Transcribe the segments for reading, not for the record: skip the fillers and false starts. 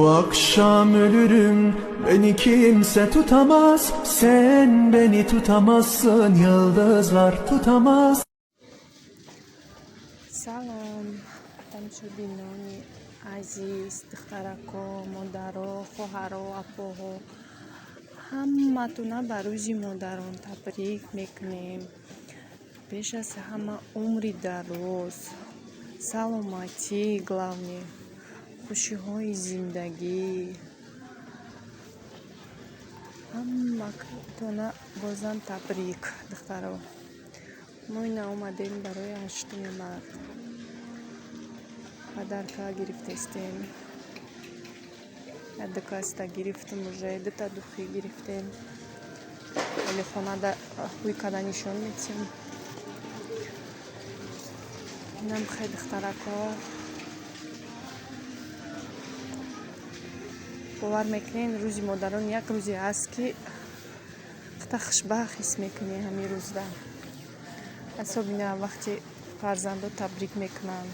Bu akşam ölürüm, beni kimse tutamaz. Sen beni tutamazsın, yıldızlar tutamaz. Салом, тамошобинони азиз, духтарако, модаро, хоҳаро, апоҳо, ҳаматона ба Рӯзи модарон табрик мекунем. Пеш аз ҳама умри дароз, саломатӣ, главное, хушиҳои зиндагӣ ҳаматона. Бозам табрик, духтаро. Мо ина омадем барои 8-уми март, подарка гирифтестем. Ду каста гирифтем, уже дута духи гирифтем. Оли хонада ҳуй када нишон метиҳем. Инам хе, духтарако, бовар мекунед, Рӯзи модарон як рӯзе аст, ки қата хушбахт ҳис мекунӣ ҳамин рӯзда, особенно вақте фарзандо табрик мекунанд.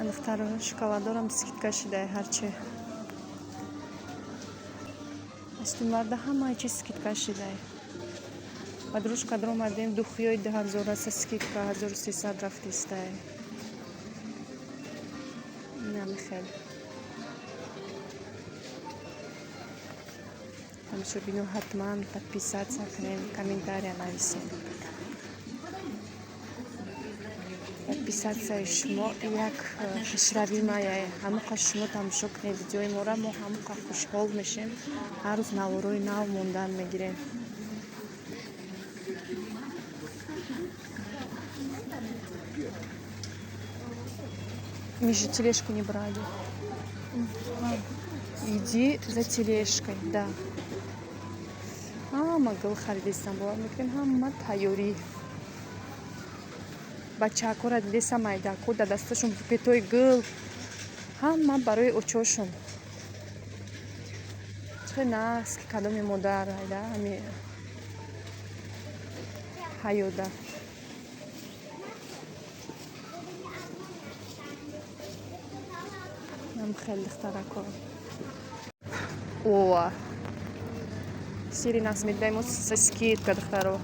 Духтаро, шоколадорам скидка шидай. Ҳарчи 8-уми марта ҳамаи чиз скидка шидай. Ба дружка омадем, духиёи 2000 аста, скидка 1300 рафтистай. Инами хел, тамошобино, ҳатман подписаться кунед, комментария нависед. Подписатсияи шумо як пешравӣ мая. Ҳамоқа шумо тамошо кунед видеои моро, мо ҳамоқа хушҳол мешем, ҳар рӯз наворои нав мондан мегирем. Мы же тележку не брали. Иди за тележкой, да. Ҳама гул харидистам, бовар мекунем, ҳама тайёрӣ. Бачаакора дидеса, майдако, дар дасташон букетҳои гул, ҳама барои очошон. Чӣ нағз, ки кадоми модар айда ҳами ҳаёда. Нам хеле, духтарако. О, сири нағз медидаем со скидка, духтаро.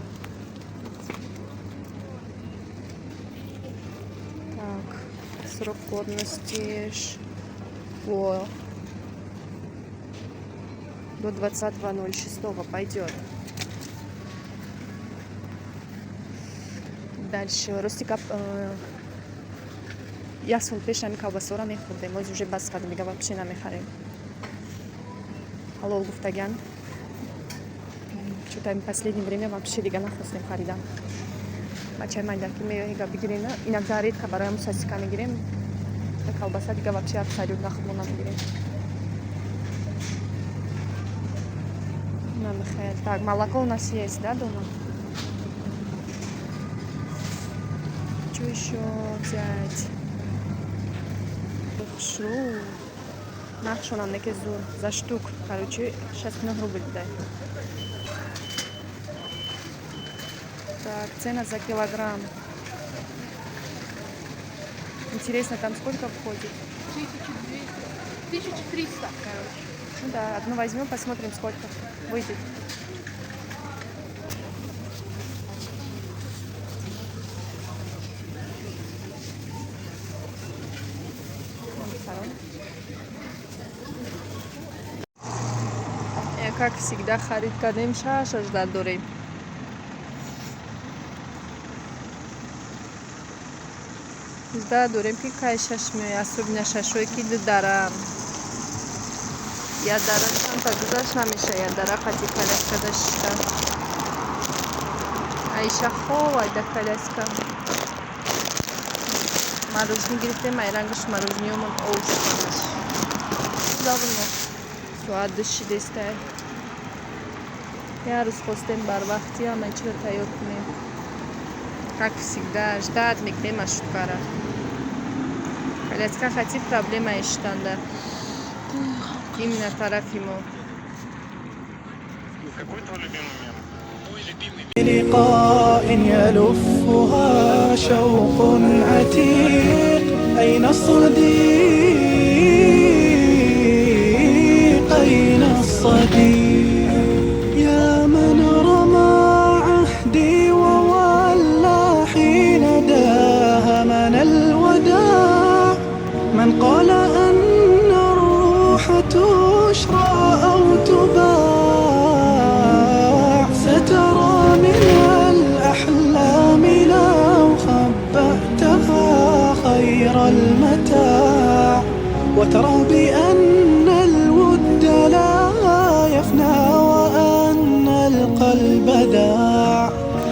Так, срок годности о, до 20.06 пойдет. Дальше ростика, як сол пеш ҳами колбасора мехӯрдем, оз уже бас кардем, дига вообще намехарем. Ҳалол гуфтаган, чё-то последнее время вообще дига нахостем харидан. Бачаи майдаки мега бигирена, иногда, редко барои ҳамун сосиска мегирем, колбаса дига вообще абсолютно худмо намегирем. Намехел. Так, молоко у нас есть, да, дома? Что еще взять? Хушрӯ, нархшонам неке зур. За штук, короче, 69 рубль дай. Так, цена за килограмм. Интересно, там сколько входит? 1200. 1300, короче. Ну да, одну возьмем, посмотрим, сколько выйдет. Второй. Как всегда, харид кардем, шаш аждар дорем. Жда дорем, ки кай шаш меояд, особенно шашое, ки ду дарам. Я дара чанта гузашт намеша, я дара қати коляскада шишта. Аиша ховай да коляска. Мороженое гирифтем, ай рангаш мороженое ов шудамаш. Давно. Соат 2 шидестай. Як рӯз хостем барвақти ҳамаи чиро тайёр кунем. Как всегда, ждать мекунем маршруткара. Коляска хати проблема иштанда. Именно тарафи мо. Какой твой любимый мем? Мой любимый لقاء يلفها شوق عتيق، أين الصديق؟ وتروا بأن الود لا يفنى وأن القلب داع.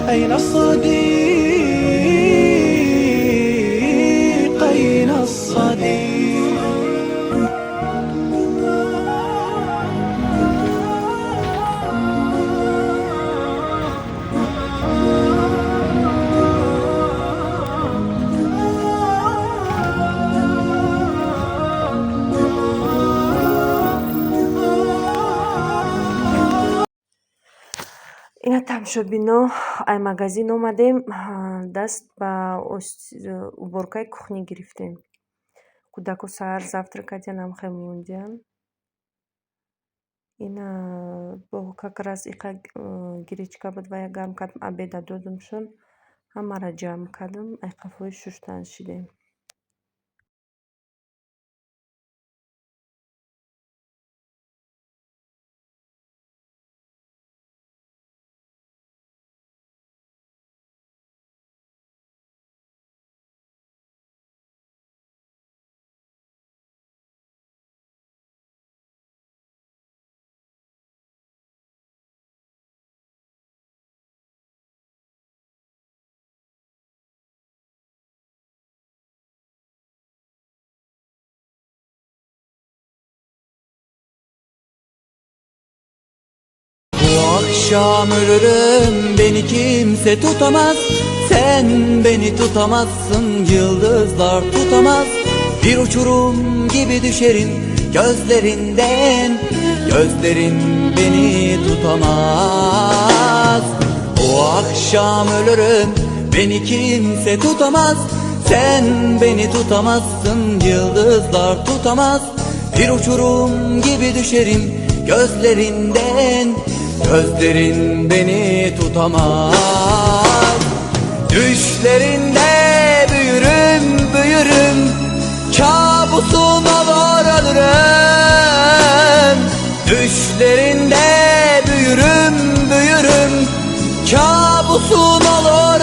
أين الصديق؟ أين الصديق؟ Ина тамошобино, ай магазин омадем, даст ба уборкаи кухня гирифтем. Кӯдако саҳар завтрак кардиян, ҳамхел мондиян. Ина бо как раз иқа гречка буд, вая гарм кардам, обеда додамшон. Ҳамаро ҷамъ кардам, ай қафои шуштан шидем. Bu akşam ölürüm, beni kimse tutamaz. Sen beni tutamazsın, yıldızlar tutamaz. Bir uçurum gibi düşerim gözlerinden. Gözlerin beni tutamaz. Bu akşam ölürüm, beni kimse tutamaz. Sen beni tutamazsın, yıldızlar tutamaz. Bir uçurum gibi düşerim gözlerinden. Gözlerin beni tutamaz. Düşlerinde büyürüm büyürüm, kabusuma var ölürüm. Düşlerinde büyürüm büyürüm, kabusun olur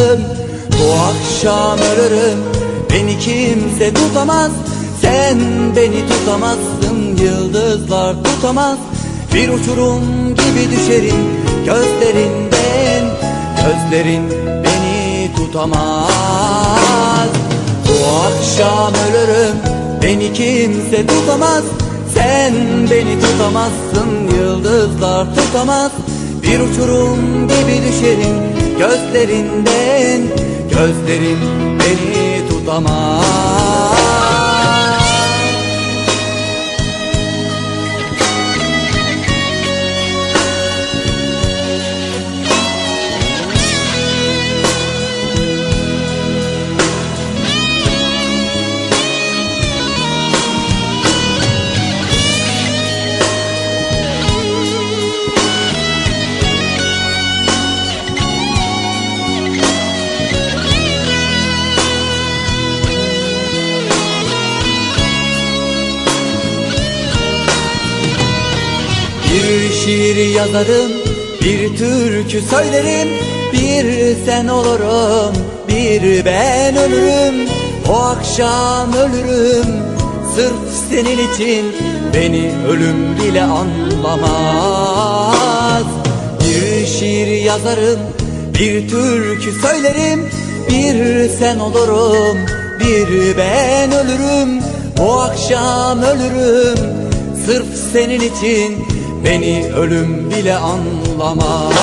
ölürüm. Bu akşam ölürüm, beni kimse tutamaz. Sen beni tutamazsın, yıldızlar tutamaz. Bir uçurum gibi düşerim gözlerinden. Gözlerin beni tutamaz. Bu akşam ölürüm, beni kimse tutamaz. Sen beni tutamazsın, yıldızlar tutamaz. Bir uçurum gibi düşerim gözlerinden. Gözlerin beni tutamaz. Bir şiir yazarım, bir türkü söylerim. Bir sen olurum, bir ben ölürüm. O akşam ölürüm, sırf senin için. Beni ölüm bile anlamaz. Bir şiir yazarım, bir türkü söylerim. Bir sen olurum, bir ben ölürüm. O akşam ölürüm, sırf senin için. Beni ölüm bile anlamaz.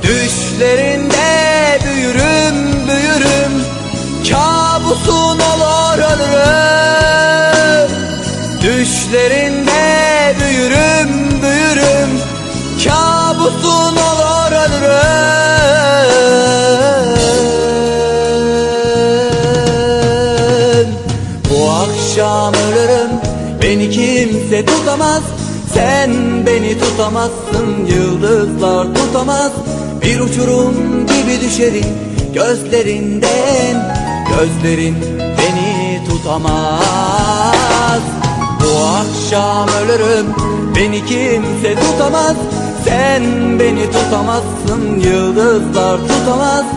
Düşlerinde büyürüm büyürüm, kabusun olur ölürüm. Düşlerinde büyürüm büyürüm, kabusun olur ölürüm. Bu akşam ölürüm, beni kimse tutamaz. Sen beni tutamazsın, yıldızlar tutamaz. Bir uçurum gibi düşerim gözlerinden. Gözlerin beni tutamaz. Bu akşam ölürüm, beni kimse tutamaz. Sen beni tutamazsın, yıldızlar tutamaz.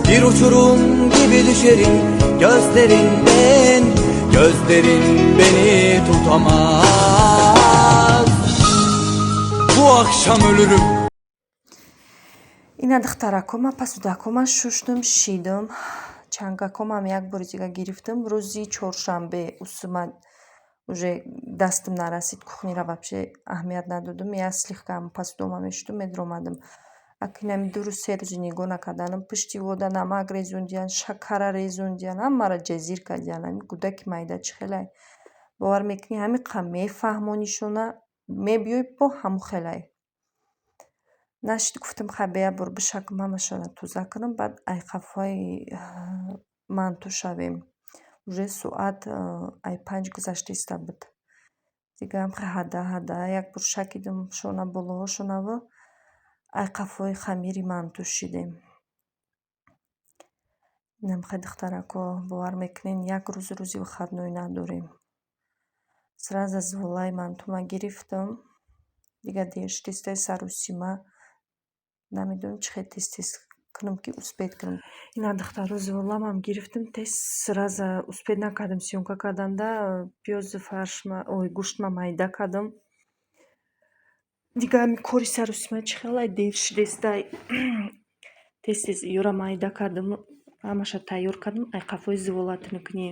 Bir uçurum gibi düşerim gözlerinden. Gözlerin beni tutamaz. Bu akşam ölürüm. Ина, духтаракома, посудакома шуштум, шидум, чангакомам як бори дига гирифтам. Рӯзи чоршанбе усума уже дастам нарасид, кухнира вообще аҳамият надодум. Я слегка посудома мешудум, медаромадам. Акинами 2 рӯз, 3 рӯзи нигоҳ накарданам, пушти вода намак резондиян, шакара резондиян, ҳамаро ҷазир кардиян. Ҳами кӯдаки майда чӣ хелай, бовар мекунӣ, ҳамиқа мефаҳмонишона, мебиёй, бо ҳамун хелай нашид. Гуфтам, хай, бе як бор бишакам, ҳамашонро тоза кунам, баъд айқафҳои манту шавем. Уже соат ай 5 гузашта иста буд. Дигаам хай, ҳада ҳада як бор шакидам шона, болоҳошонаву айқафҳои хамири манту шидем. Инам хай, духтарако, бовар мекунед, як рӯз рӯзи выходной надорем. Сразу зуволаи мантума гирифтам. Дига дер шудистай, сарусима намедонам, чӣ хел тез тез кунам, ки успеть кунам. Ина, духтаро, зуволамам гирифтам, тез сразу успеть накардам съёмка карданда. Пиёзу фаршма, ой, гӯштма майда кардам. Дига ҳами кори сарусима чӣ хелай дер шудестай. Тез тез ёра майда кардаму ҳамаша тайёр кардам, айқафҳои зувола тунукнӣ.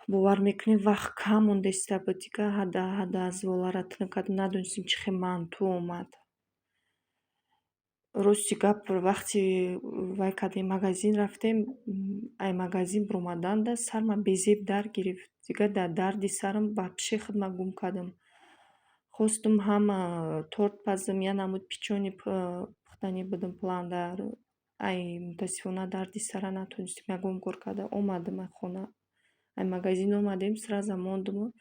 Бовар мекунед, вақт кам мондаиста буд. Дига ҳада ҳада зуволаро тунук кардам, надонистем, чӣ хел манту омад. Рости гап, вақте вай кардем, магазин рафтем, ай магазин биромаданда сарма безеб дард гирифт. Дига дар дарди сарам вообще худма гум кардам. Хостум ҳам торт пазам, я намуд печенье пухтанӣ будам планда. Ай, мутаассифона, дарди сара натонистем ягон кор карда. Омадам ай хона, ай магазин омадем, сразу мондуму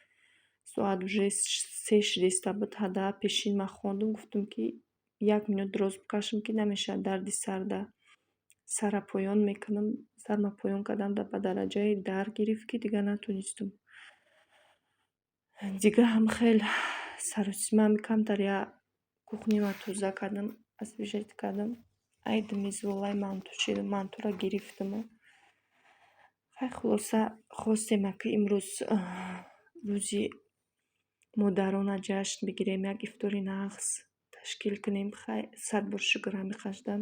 соат уже 3 шудеста буд. Ҳада пешин ман хондум, гуфтум, ки як минут дроз бикашам, ки намешавад, дарди сарда сара поён мекунам. Сарма поён кардам, ба дараҷае дард гирифт, ки дигар натонистум. Дига ҳам хел саросима камтар я кухнима тоза кардам, освежить кардам. Ай дими зуволаи манту шидам, мантуро гирифтаму. Хай, хулоса, хостем, ки имрӯз рӯзи модарона ҷашн бигирем, як ифтори нағз ташкил кунем. Хай, сад бор шукр, ҳамиқа шудам.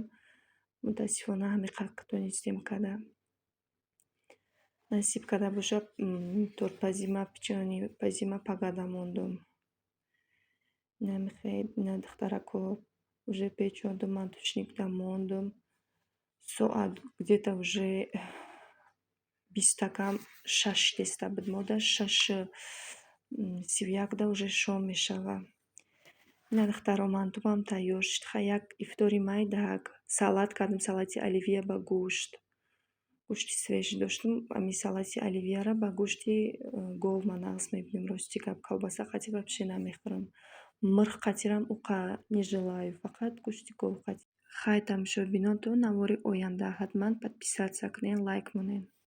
Мутаассифона, ҳамиқа тонистем карда. Насиб карда бошад, тортпазима, печеньепазима пагада мондум. Инамихел, ина, духтарако, уже печондум, мантушникда мондум. Соат где-то уже бистакам шаш шудеста буд, мода 6:31-да уже шом мешавад. Ина, духтаро, мантумам тайёр шуд. Хай, як ифтори майдак, салат кардам, салати оливье ба гӯшт. Гӯшти свежий доштум, ҳамин салати оливьеро ба гӯшти гов ман нағз мебинам, рости гап, колбаса қатӣ вообще намехӯрам. Мирғ қатирам уқа не желаю, фақат гӯшти гов қатӣ. Хай, тамошобинон, то навори оянда ҳатман подписаться кунед, лайк монед.